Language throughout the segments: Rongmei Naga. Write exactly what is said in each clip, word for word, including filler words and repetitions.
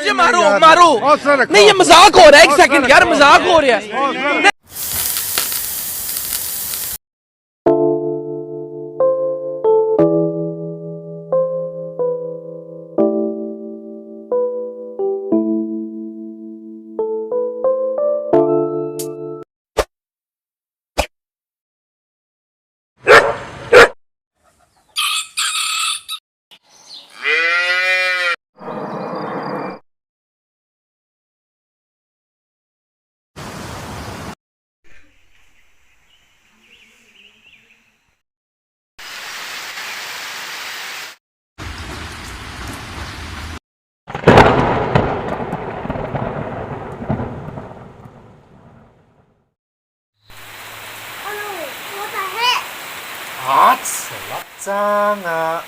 ये मारो, मारो। नहीं, ये मजाक हो रहा है, एक सेकंड यार, मजाक हो रहा है। Hello, what the heck? Ach, lak chang a.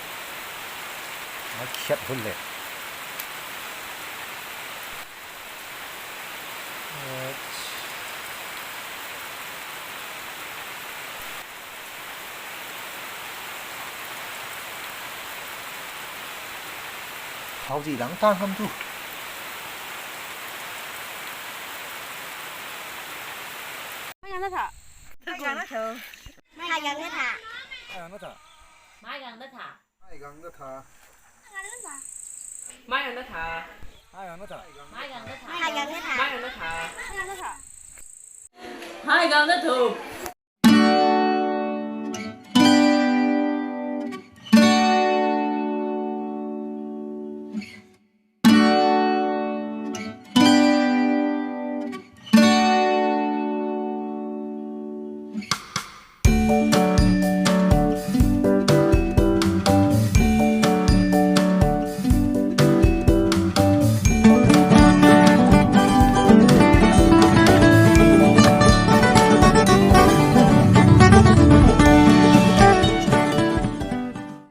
Makhiat hun le. Ach. Thau di lang tang kam tu. Mai gang na tha. Mai gang na tha. Mai gang na tha. Mai gang na tha. Mai gang na tha. Mai gang na tha. Mai gang na tha. Mai gang na tha. Mai gang na tha. Mai gang na tha. Mai gang na tha. Mai gang na tha.